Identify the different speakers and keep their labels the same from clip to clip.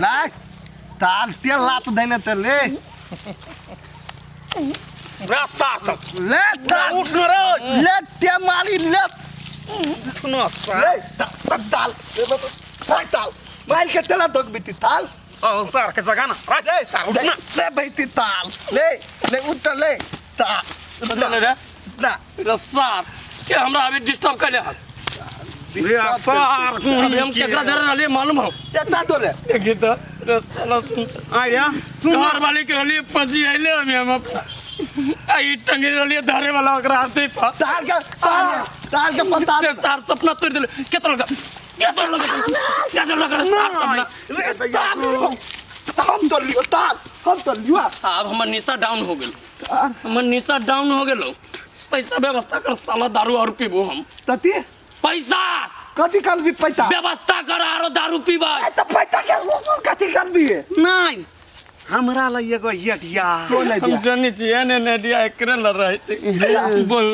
Speaker 1: लाय ताल ते लात देने ते ले
Speaker 2: रे सार सब
Speaker 1: ले ताल
Speaker 2: उठ न रे
Speaker 1: ले ते मारी ले
Speaker 2: उठ न सार
Speaker 1: ले ताल ताल ताल मार के तेला धोक बीती ताल
Speaker 2: ओ सार के जगह ना रे
Speaker 1: ले
Speaker 2: सार उठ ना
Speaker 1: ले बैती ताल ले ले उतर ले ताल
Speaker 3: बदल रे
Speaker 1: ना
Speaker 3: रे सार के हमरा अभी डिस्टर्ब कर ले हन
Speaker 2: रे सार
Speaker 3: अभी हम केकरा धरे रहलिए मालूम हो
Speaker 1: केतना तोरे
Speaker 3: देखी तो रे साला सुन
Speaker 2: आय रे सुन
Speaker 3: घर वाले के रहलिए पची आइले अभी हम अपना आ ई टंगे रहलिए धरे वाला ओकरा हाथे पर
Speaker 1: ताल के ताल के ताल के पत्ता
Speaker 3: से सार सपना तोड़ देले केतना लगा केतना लगा केतना लगा सार सपना
Speaker 2: रे
Speaker 1: ताल हम तो लियो ताल हम तो लियो
Speaker 3: आब हमर निशा डाउन हो गेल हमर निशा डाउन हो गेलो पैसा व्यवस्था कर साला दारू और पीबो हम
Speaker 1: तती
Speaker 3: पैसा
Speaker 1: कथी करबी पैसा
Speaker 3: व्यवस्था कर आरो दारू पीबा
Speaker 1: ए त पैसा के कथी करबी
Speaker 2: नहीं हमरा ला एगो यटिया
Speaker 1: तो नहीं
Speaker 3: हम
Speaker 1: दिया
Speaker 3: जानी छियै ने ने दिया एकरे लड़ रहे थे बोल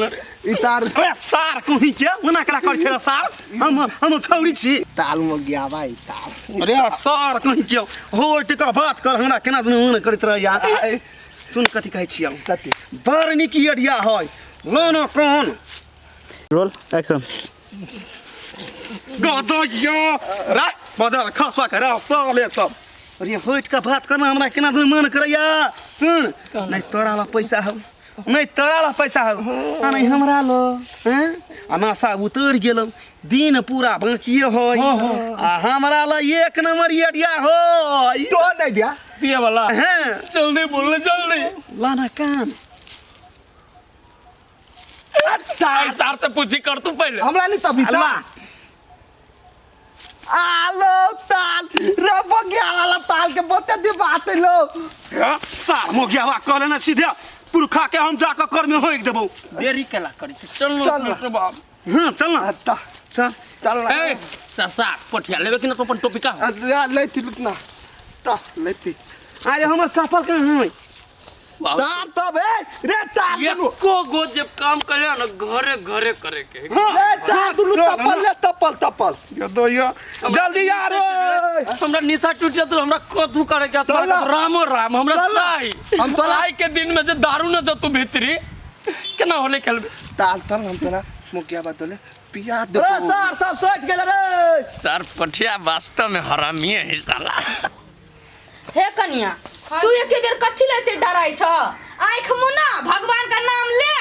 Speaker 1: ई तार
Speaker 2: रे सार कहीं के मना करा कर छै रे सार हम हम छौरी छी
Speaker 1: ताल में गया भाई ताल
Speaker 2: अरे सार कहीं के हो टिका बात कर हमरा केना दुनू मन करैत रह यार सुन कथी कहै छियौ
Speaker 1: कथी
Speaker 2: बड़ नीक यडिया है लोनो कोन
Speaker 4: रोल एक्शन
Speaker 2: गदया रे बाजार खसवा के रे साले सब अरे होइट का बात करना हमरा केना दुनू मन करैया सुन नहीं तोरा ला पैसा हौ नहीं तोरा ला पैसा हौ आ नहीं हमरा लो हैं आ नशा उतर गेलौ दिन पूरा बाकिए होय आ हमरा ला एक नंबर एरिया होय
Speaker 1: तो नहीं दिया
Speaker 3: पिए वाला
Speaker 2: हैं
Speaker 3: जल्दी बोल ले जल्दी
Speaker 2: लाना कान
Speaker 3: आई सार से पूछी कर तू पहले
Speaker 1: हमरा नहीं तभी
Speaker 2: अल्लाह।
Speaker 1: आलो ताल रे बगिया वाला ताल के बोते दी बात लो
Speaker 2: सार मोगियावा कहले ना सीधे पुरखा के हम जाकर कर में होइक देबौ
Speaker 3: देरी केला करी छी चल
Speaker 1: चल
Speaker 3: ना
Speaker 1: ना।
Speaker 3: बाप
Speaker 2: हां चल ना
Speaker 1: अच्छा
Speaker 2: चल
Speaker 1: चल ना
Speaker 3: ए ससा पठिया लेबे कि ना तो अपन टोपी का
Speaker 1: अरे लेती लुटना ता लेती
Speaker 2: अरे हमर चप्पल कहाँ है
Speaker 1: तार तब ए रे तार दुनु
Speaker 3: एको गो जब काम करे ना घरे घरे करे के
Speaker 1: रे तार दुनु तपल ले तपल तपल
Speaker 2: यो दो यो जल्दी यार
Speaker 3: हमरा निशा टूट जात हमरा कथू करे के
Speaker 1: चल ना।
Speaker 3: रामो राम हमरा
Speaker 1: चल ना।
Speaker 3: चाही
Speaker 1: हम तोला-
Speaker 3: आइ के दिन में जे दारू न जतू भीतरी केना होले खेलबे
Speaker 1: ताल ताल हम तोरा मुखिया बात बोले पिया दे
Speaker 2: रे सार सब सट गेल रे
Speaker 3: सर पठिया वास्तव में हरामी है साला
Speaker 5: हे कनिया तू एके बेर कथी ले एते डराइ छ आँख मुना भगवान का नाम ले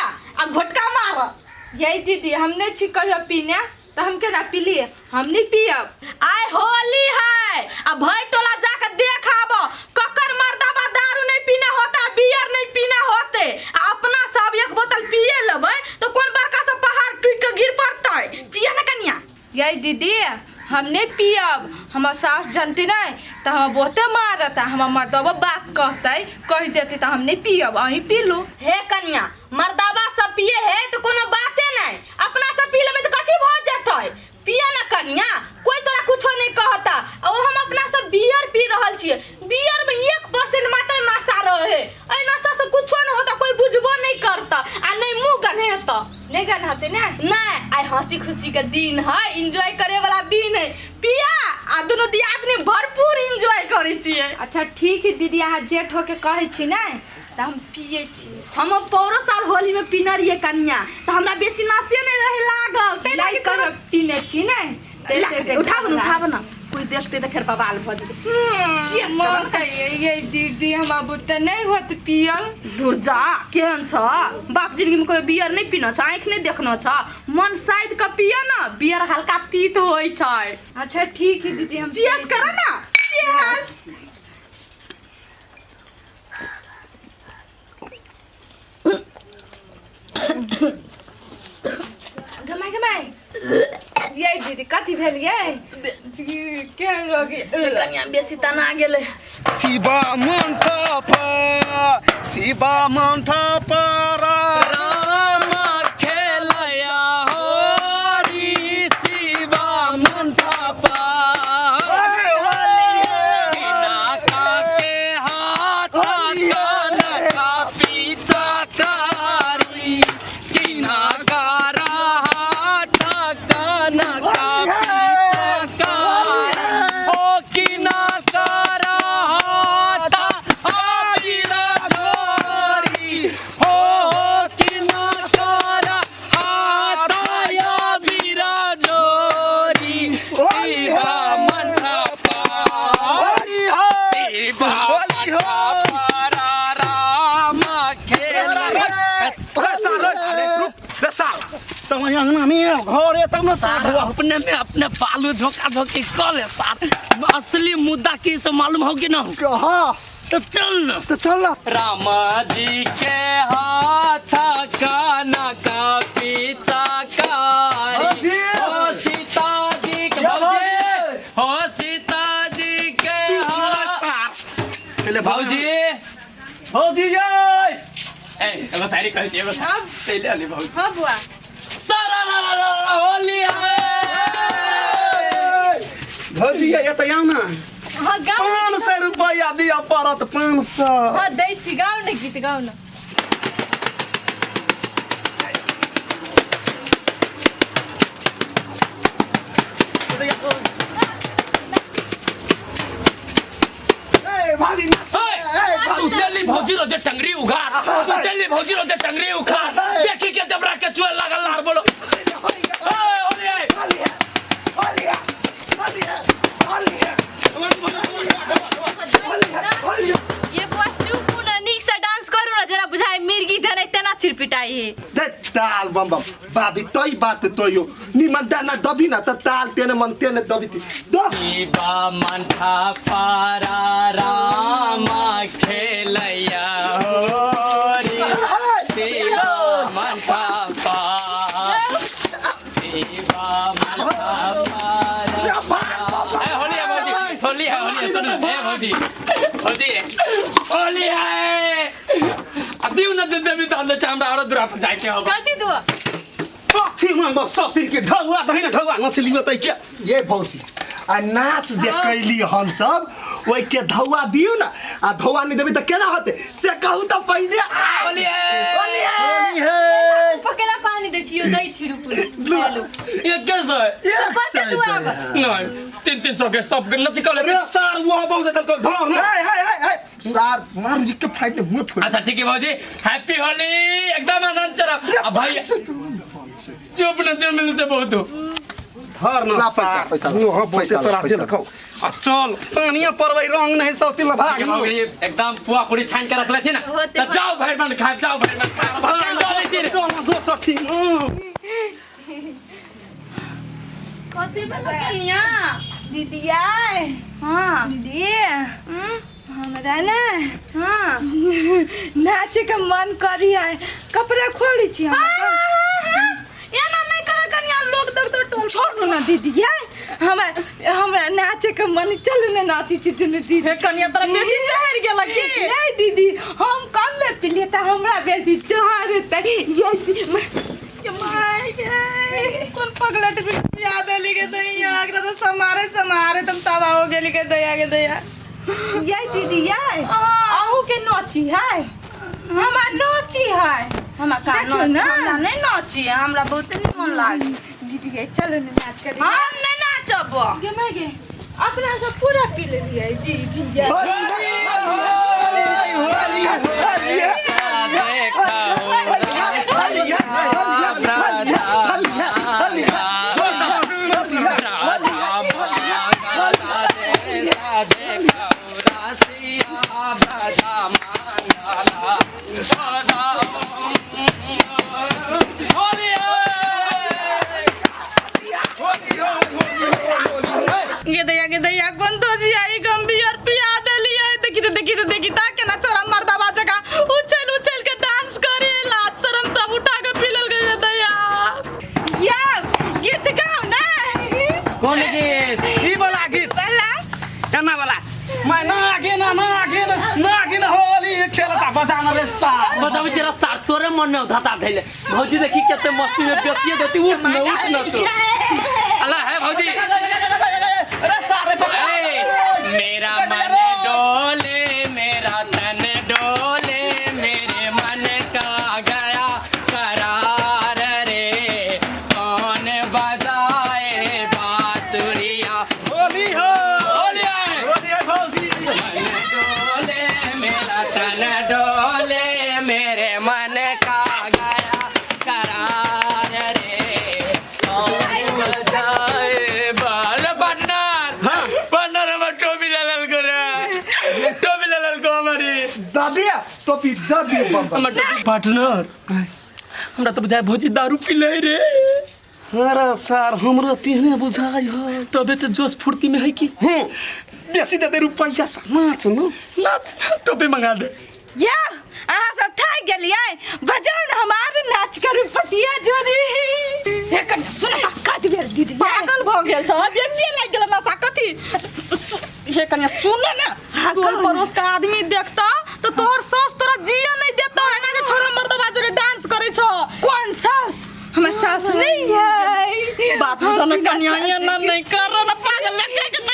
Speaker 5: आ घोटका मार
Speaker 6: यही दीदी हम नहीं छी कहियो पीने तो हम केना पीलिए हम नहीं पियब
Speaker 5: आइ होली है आ भई टोला जाके देख आब ककर मर्दाबा दारू नहीं पीना होता बियर नहीं पीना होते आ अपना सब एक बोतल पिए लेबै तो कोन बड़का सा पहाड़ टूट के गिर पड़तै पिया ना कनिया
Speaker 6: यही दीदी हम नहीं पियब हमर सास जानती नहीं तो हम बहुते मारता हमर मर्दबा बात कहते कह देती तो हम नहीं पियब अहीं पी लू
Speaker 5: हे कनिया मर्दाबा सब पिए है तो कोनो बाते नहीं अपना सब पी लेबै तो कथी भऽ जेतै पिए ना कनिया कोई तोरा कुछो नहीं कहता और हम अपना सब बियर पी रहल छियै बियर में 1% मात्र नशा रहे एहि नशा से कुछो नहीं होता कोई बुझबो नहीं करता आ नहीं मुंह गन्हेता
Speaker 6: नहीं गन्हते ना
Speaker 5: नहीं आइ हंसी खुशी के दिन है एंजॉय करे वाला दिन है पिया आ दुनू दियादनी भरपूर एंजॉय करै छियै
Speaker 6: अच्छा ठीक है दीदी अहाँ जेठ होके कहै छी ने तऽ हम पियै छी
Speaker 5: हम पौरो साल होली में पीने रहिए कनिया तो हमरा बेसी नशे नहीं रहे लागल तै
Speaker 6: नहीं
Speaker 5: लागी
Speaker 6: कहियो पीने छी ने
Speaker 5: उठाब न उठाब न कोई देखते तऽ फेर बवाल भऽ जेतै Cheers
Speaker 6: मन कहिए ये दीदी हम अब तऽ नहीं होत पियल
Speaker 5: दूर जा केहन छ बाप जिंदगी में कोई बियर नहीं पीना छ आँखि नहीं देखना छ मन साइड के पिय न बियर हल्का तीत होइ छै
Speaker 6: अच्छा ठीक है दीदी हम
Speaker 5: चीयर्स कर ना चीयर्स
Speaker 6: गमाय गमाय ये दीदी कथी भेल ये केहन रोगी
Speaker 5: कनिया बेसी तना गेलै
Speaker 2: शिवा मन थापा शिवा मन थापा
Speaker 3: राम खेलया होरी शिवा
Speaker 2: मन थापा
Speaker 3: किनाका के हाथ कानका पीचाकारी किनाकारा हाथ कानका पीचाकारी हो किनाकारा हाथ आबिरा जोरी हो किनाकारा हाथ आबिरा जोरी शिवा मंथा पा शिवा मंथा राम खेल
Speaker 2: घरे तब न
Speaker 3: सार अपने में अपने बालू धोखा धोखी कर ले सार। असली मुद्दा की से मालूम हो कि ना हो?
Speaker 1: हाँ
Speaker 3: तो चल ना।
Speaker 1: तो चल ना।
Speaker 3: रामा जी के हाथ काना का पीचाकारी हो सीता जी के भौजी हो सीता जी के हाथ भौजी
Speaker 2: भौजी जय
Speaker 3: ए एगो शायरी कहै छी एगो चलि आली भौजी।
Speaker 5: हाँ बुआ
Speaker 3: सारा ला ला ला ला होली है।
Speaker 2: भौजी ये त आउ ना।
Speaker 5: हाँ गाओ
Speaker 2: 500 रुपया दिया पड़त 500।
Speaker 5: हाँ दै छी गाओ ने गीत गाओ ने।
Speaker 1: ए भाभी
Speaker 3: सुतेली भौजी रो जे टंगरी उघार सुतेली भौजी रो जे टंगरी उघार देखी के जबरा के चुआ लागल लार बोलो। ए होली है।
Speaker 5: ये बुआ चुप ना नीक से डांस करू ना जरा बुझाए मिर्गी धरे तेना छिरपिटाई है।
Speaker 1: दे ताल बम बम भाभी तोई बात तोयो निमन दाना दबी ना त ताल तेने मन तेने दबी थी दो।
Speaker 3: शिवा मंथा पारा रामा खेलैया होरी शिवा मंथा पारा शिवा मंथा पारा। ए होली है भौजी होली है होली है सुन ए भौजी भौजी होली है। अभी न देवी तो हम हमरा और दूरा पर जाके होगा।
Speaker 5: कथी दुआ
Speaker 2: कथी मांगबो सब दिन के ढौआ दही न ढौआ नच लियो तै के।
Speaker 1: ये भौजी आ नाच जे कैली हम सब ओइ के धौआ दियो ना आ धौआ नहीं देबी त केना होते से कहू त पहिले।
Speaker 3: होली है
Speaker 1: होली है।
Speaker 5: पकेला पानी दै छियो दै छी रुपू
Speaker 3: ये कैसे है?
Speaker 5: कथी दुआ आब?
Speaker 3: नहीं 300 के सब नच कर
Speaker 2: रे सार वो बहुत दल को धर ना।
Speaker 1: हे हे हे हे सार मारू जी के फाइट ने मुंह फोड़।
Speaker 3: अच्छा ठीक है भौजी हैप्पी होली एकदम आनंद चरा। अब भाई चुप न चुप मिल से बहुत
Speaker 2: धर ना
Speaker 1: ला पैसा,
Speaker 2: सार
Speaker 1: पैसा ला,
Speaker 2: मुंह बहुत
Speaker 1: पैसा ला,
Speaker 2: तोरा
Speaker 1: पैसा
Speaker 2: दिल खौ आ चल पानिया परबै रंग नहीं सब तिल भाग
Speaker 3: भौजी एकदम पुआ पूरी छान के रखले छी ना
Speaker 5: होते
Speaker 3: त जाओ भाई बन खा जाओ भाई बन खा चलै छी।
Speaker 2: चल दोसर ठीक।
Speaker 5: कथी भेल कनिया?
Speaker 6: दीदिया
Speaker 5: हाँ
Speaker 6: दीदी हमरा ना
Speaker 5: हाँ
Speaker 6: नाचे के मन करी है कपड़ा खोली छी हम।
Speaker 5: एना नहीं कर कनिया लोग देख तो टूम
Speaker 6: छोड़ू ना दीदिया हमरा हमरा नाचे के मन चलू ना नाची छी दुनू दीदी।
Speaker 5: हे कनिया तोरा बेसी चढ़ गेल की?
Speaker 6: नहीं दीदी हम कम में पीलिए त हमरा बेसी चढ़तै। ये
Speaker 5: माय गे कोन पगलट भी पिया देली के दैया एकरा तो समारे समारे तुम तबाह हो गेली के दैया के दैया।
Speaker 6: ये दीदी ये अहू के नोची है हमरा नोची है
Speaker 5: हमरा का
Speaker 6: देखियौ ना।
Speaker 5: हमरा नहीं नोची हमरा बहुत निमन लागे।
Speaker 6: दीदी ये चलो ना नाच कर।
Speaker 5: हम नहीं नाचब
Speaker 6: गे मैं गे अपना सब पूरा पी लेलिए दीदी ये।
Speaker 1: होली होली होली
Speaker 5: गे दैया कोन तो आई गंभीर पिया देलिए देखी त देखी त देखी ता केना छोरा मर्दाबा जका उछल उछल के डांस करे लाज शरम सब उठा के पी लेल गे दैया।
Speaker 6: या गीत गाओ ना।
Speaker 3: कौन गीत?
Speaker 2: ई वाला गीत
Speaker 6: वाला
Speaker 2: केना वाला मैं नागिन नागिन नागिन होली खेलता बजाना रे सार।
Speaker 3: बताबू जरा सार तोरे मन में धता धैले भौजी देखी केते मस्ती में बेचिए देती उठ न उठ न तू अल्लाह है भौजी।
Speaker 1: टोपी दऽ दियौ बम बम।
Speaker 3: हमर टोपी पार्टनर, हमरा तऽ बुझाय भौजी दारू पी ले रे।
Speaker 2: अरे सर, हमरो तेहने बुझाइ है।
Speaker 3: तबे तऽ जोश फुर्ती में है की।
Speaker 2: हूँ, बेसी दे दे रुपैया, सर नाच न।
Speaker 3: नाच, टोपी मंगा दे।
Speaker 6: या अहाँ सब थाकि गेलियै, बजाउ ने, हम आर नाच करू पटिया जोड़ी।
Speaker 5: हे कन्या, सुन ना।
Speaker 6: कत बेर दीदी
Speaker 5: पागल भऽ गेल छ, बेसिए लागि गेल नशा कथी। हे कन्या, सुन ना, टोल पड़ोस का आदमी देखता तो तोहर सास तोरा जिए नहीं देता। एना जे छोरा मर्दबा जोरे डांस करे छ।
Speaker 6: कौन सास? हमर सास नहीं है।
Speaker 5: बात बुझो ना कन्या, ये ना नहीं कर ना, पागल लगे के दे।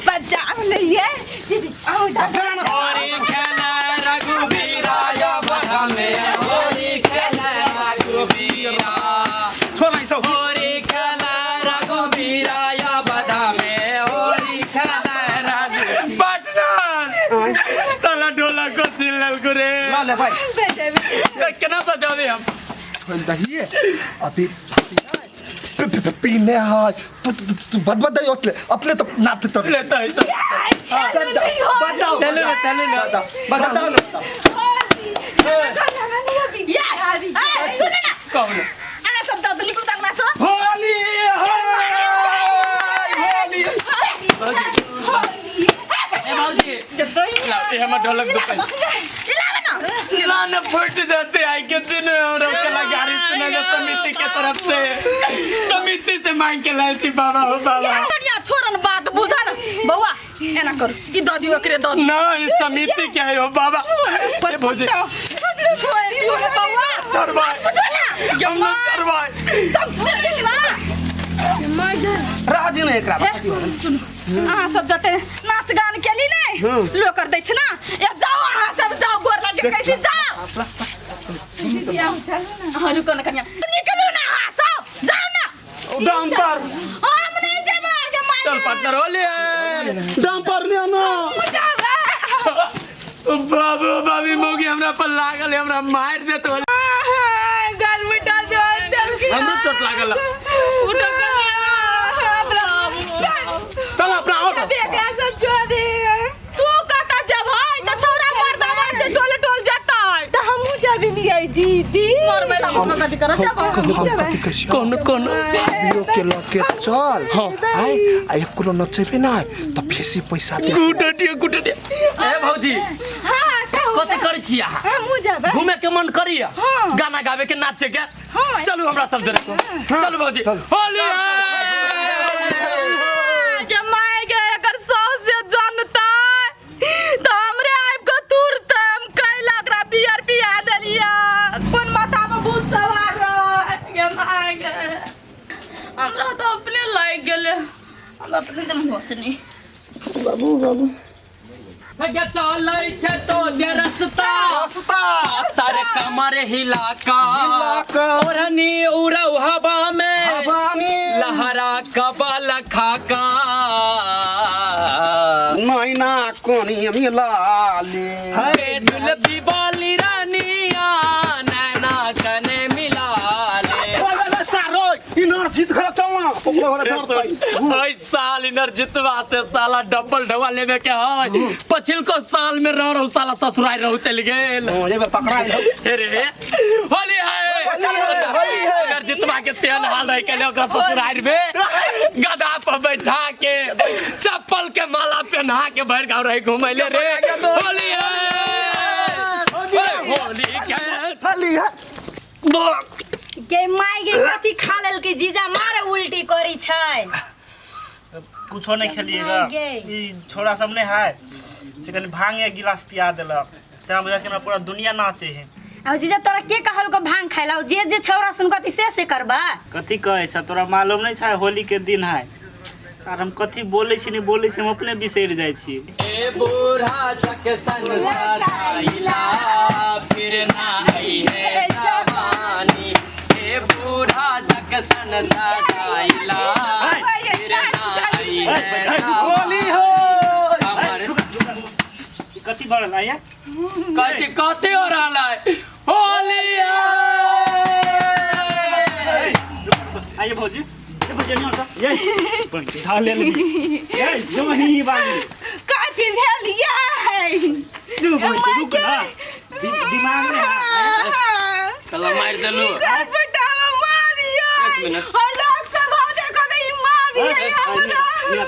Speaker 6: बजाउ नहीं है दीदी, आओ डांस।
Speaker 3: होली खेले रघुबीरा या बगल में, होली खेले रघुबीरा।
Speaker 2: छोड़ ई सब।
Speaker 3: होली खेले रघुबीरा या बदा में, होली खेले रघु पार्टनर, साला ढोलक को छीन लेलको रे।
Speaker 2: ला ले भाई।
Speaker 3: तऽ केना बजाबे हम?
Speaker 1: खोलि दही अभी पीने है तू तू तू बद बद ओतले अपने तो नाते तो
Speaker 3: ले तऽ
Speaker 1: बताओ।
Speaker 3: चलू ना, चलू ना।
Speaker 1: बताओ, बताओ ना।
Speaker 5: या ए, सुन ना।
Speaker 3: कहू ना।
Speaker 5: अरे सब दऽ निकलू तऽ अंगना से।
Speaker 2: होली है, होली।
Speaker 3: ए भौजी, ला, ए हमर ढोलक दो पहिले।
Speaker 5: लाबे ना।
Speaker 3: लान फूट जाते आई के दिन में हमरा कलाकारी सुने समिति के तरफ से, समिति से मांग के लाल छी बाबा हो बाबा।
Speaker 5: कन्या, छोड़न बात, बुझा न बौआ, एना कर, ई दऽ दियौ, एकरे दऽ दियौ।
Speaker 3: ना, ई समिति के है हो बाबा। ए भौजी।
Speaker 5: छोड़ दियौ ने बौआ।
Speaker 3: छोड़बै।
Speaker 5: बुझो ना।
Speaker 3: हम ना छोड़बै।
Speaker 5: सब छोड़ ना।
Speaker 2: राजी नहीं एकरा।
Speaker 5: हे, सुन, अहाँ सब जते नाच गान केली ने, लोकर दै छै ना। ए जाओ, अहाँ सब जाओ, गोर लागे कहै छी, जाओ। अहाँ रुको ना कन्या, निकलू ना, अहाँ सब जाओ ना।
Speaker 2: दाम पर।
Speaker 5: हम नहीं जेबै गे माय।
Speaker 3: चल पार्टनर, होली है।
Speaker 2: दाम पर ले ना।
Speaker 3: बाबू बाबी, मौगी हमरा पर लागल है, हमरा मार देत होली।
Speaker 6: गर्मी डाल दो।
Speaker 3: हमरो चोट लागल है।
Speaker 5: उठो कन्या।
Speaker 2: चल अपना आओ।
Speaker 6: बेटा सब छोड़ी।
Speaker 5: तू कतऽ जेबै तऽ छौड़ा मर्दाबा छै, टोले टोल जेतै।
Speaker 6: तऽ हमहूँ जेबै नहीं आई दीदी।
Speaker 5: मर मेला हम कथी करऽ जेबै?
Speaker 1: हम कथी कहै छियौ?
Speaker 3: कौन कौन?
Speaker 1: भाभियो के लऽ के चल आय, आ एको नचेबे ना तऽ बेसी पैसा दे।
Speaker 3: गुटटिया गुटटिया। ए भौजी।
Speaker 6: हाँ, कहू।
Speaker 3: कथी करै छी अहाँ?
Speaker 6: हमहूँ जेबै।
Speaker 3: घूमे के मन करिया?
Speaker 6: हाँ।
Speaker 3: गाना गावे के, नाचे के?
Speaker 6: हाँ।
Speaker 3: चलू हमरा सब जरे, चलू भौजी, होली है।
Speaker 5: गे my गे, एकर सास जे जनतै तऽ हमरे आबि कऽ तुरतै। हम कैला ओकरा बियर पिया देलियै? कोन माथामे भूत सवार रहै? गे my गे, हमरा तऽ अपने लागि गेलै, हम अपने एकदम होश नहि।
Speaker 3: गे चलै छै तो जे रस्ता।
Speaker 2: रास्ता।
Speaker 3: सर कमर हिला का।
Speaker 2: हिला का।
Speaker 3: ओढ़नी उड़ौ हवा में।
Speaker 2: हवानी।
Speaker 3: लहरा कबल खाका।
Speaker 2: नैना कोनी मिला ले।
Speaker 3: जुलफी बाली रानिया, नैना कने मिला ले।
Speaker 2: सारो इनर जीत घर चलना ओकरा वाला धर पाई।
Speaker 3: ओइ साल इनर जितवा से साला डबल ढवा लेवे के है। पछिलको साल में रह रहू साला ससुराल रहू चल गेल।
Speaker 2: ये बेर पकड़ाइल हौ।
Speaker 3: हे रे, होली है।
Speaker 2: होली है, होली है।
Speaker 3: इनर जितवा के तेहन हाल रह के ओकरा ससुराल में गधा पर बैठा के, चप्पल के माला पहना के भर गाँव रहे घुमैले रे। होली है, होली के।
Speaker 1: होली है।
Speaker 5: गे माय गे, कथी खा लेलकै जीजा? मारे उल्टी करै छै।
Speaker 4: कुछो नहीं खेलिएगा।
Speaker 5: गे।
Speaker 4: ई छोरा सब नहीं है से कनि भांग एक गिलास पिया देलक, तेना बुझा के हमरा पूरा दुनिया नाचे है।
Speaker 5: आ जीजा, तोरा के कहलको भांग खाइला? जे जे छौरा सुन कथी से से करबा?
Speaker 4: कथी कहै छ, तोरा मालूम नहीं छै? होली के दिन है सर, हम कथी बोलै छी नहीं बोलै छी, हम अपने बिसरि जाइ छी।
Speaker 3: ए बूढ़ा जक संग सदाइला, फिर ना आई है जवानी। ए बूढ़ा जक सन सदाइला, फिर ना आई है
Speaker 2: होली हो।
Speaker 3: हमर
Speaker 4: ई कथी भरल आया?
Speaker 3: कथी कथी हो रहल है? होली है।
Speaker 4: आइए भौजी, ए भौजी, एने आउ त। ये बंटी ढा लेल ये जो ही बानी।
Speaker 6: कथी भेल ये?
Speaker 4: जो बंटी, रुक ना। दिमाग में है
Speaker 3: साला मार देलू
Speaker 6: घर पटावा मारियो
Speaker 3: एक मिनट।
Speaker 6: और लोग सब हो देखो तो ई मारियो हमरा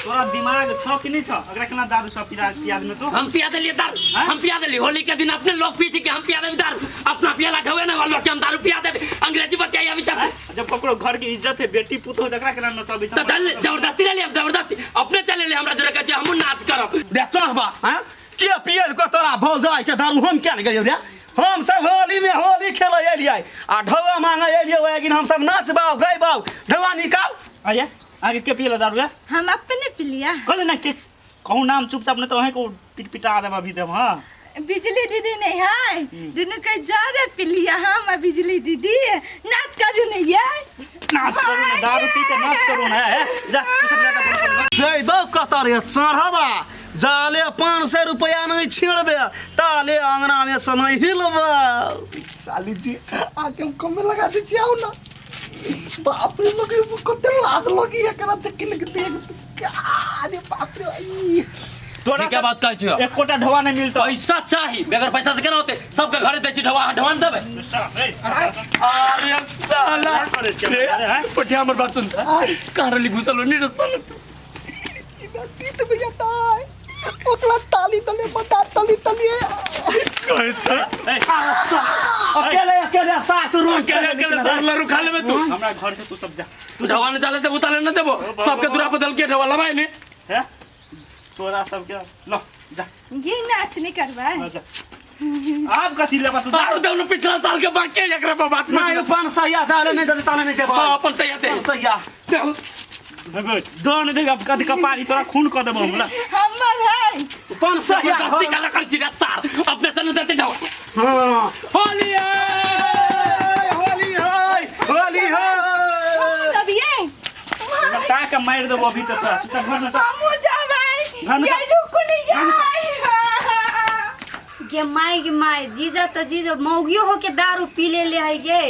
Speaker 4: तोरा दिमाग छौ कि नहीं छौ एकरा केना दारू सब पिया पिया देने तू
Speaker 3: हम पिया देलिए दारू हम पिया देली होली के दिन अपने लोग पी के हम पिया देबे दारू अपना पियाला ढवे ना लोग के हम दारू पिया देबे अंग्रेजी बतियाई अभी सब
Speaker 4: जब ककरो घर के इज्जत है बेटी पुतोह तकरा केना नचबै
Speaker 3: तो चल जबरदस्ती ले हम जबरदस्ती अपने चले ले हमरा जोरे कहै हमहूँ नाच करब
Speaker 2: दे चढ़बा हैं के पियल को तोरा भौजाई के दारू हम क्या गेलियो रे हम सब होली में होली खेले एलियै आ ढौआ मांगे एलियै ओहि दिन हम सब नाचबाउ गैबाउ ढौआ निकाल
Speaker 4: आया आगे के पियला दारू है
Speaker 6: हम अपने पिलिया
Speaker 4: कहले ना के कहूँ नाम चुपचाप नहीं तो अहें को पिट पिटा देब अभी देब हाँ
Speaker 6: बिजली दीदी नहीं है दुनू के जरे पिलिया हम आ बिजली दीदी नाच करू नहीं है
Speaker 4: नाच करू ना दारू पी के नाच करू ना है जा तू सब जाके अपन अपन घर।
Speaker 2: जैबौ कतऽ रे चढ़बा जाले 500 रुपया नहीं छिड़बे ताले अंगना में से नहीं हिलबा
Speaker 1: साली जी आके हम कम में लगा दीजिए आओ ना बाप रे लगे कते लाज लगी एकरा देख के देख अरे बाप रे भाई
Speaker 4: तोरा
Speaker 3: ठीक है बात कहै छियो
Speaker 4: एकोटा ढोआ नहीं मिलता
Speaker 3: पैसा चाही बगैर पैसा से केना होते सबके घरे दै छी ढवा ढवा ने देबै अरे साला
Speaker 4: करे छियै?
Speaker 3: रे,
Speaker 4: अरे, हैं?
Speaker 3: पटिया हमर बात सुन कहाँ रहली घुसल हो नी रे साला तू
Speaker 1: तीत भैया ताय ओकरा ताली तले बता तली तली
Speaker 2: अकेले अकेले सास रूम
Speaker 3: अकेले अकेले साला रुखा लेबे तू
Speaker 4: हमरा घर से तू सब जा
Speaker 3: तू ढवा ने चाले देबो ताले न देबो सबके दूरा बदल के ढवा लबाई ने
Speaker 4: है तोरा सब के लो जा
Speaker 6: ये नाच नहीं करवा
Speaker 4: लो जा आप कथी लेबा तू
Speaker 3: आरो देबो पिछला साल के बाकी है एकरा पर बात
Speaker 2: ना यो 500 जाले नहीं देते ताले नहीं देबै
Speaker 3: हां अपन सही दे
Speaker 2: 500
Speaker 4: दो नहीं देगा कथी कपारी तोरा खून कऽ देबो हमरा
Speaker 6: हमर है
Speaker 2: 500
Speaker 3: जबरदस्ती काला कर छी रे सार अपने से न देते ढवा
Speaker 2: हां
Speaker 3: होली है
Speaker 2: होली है होली है
Speaker 6: तब ये
Speaker 4: बचा के मारि देबो अभी तक तोरा तू तऽ घर में जा।
Speaker 6: हमू जाबै
Speaker 4: घर में
Speaker 6: ये रुकू नहीं जाए
Speaker 7: गे माय गे माय जीजा त जीजा मौगियो हो के दारू पी ले ले है गे।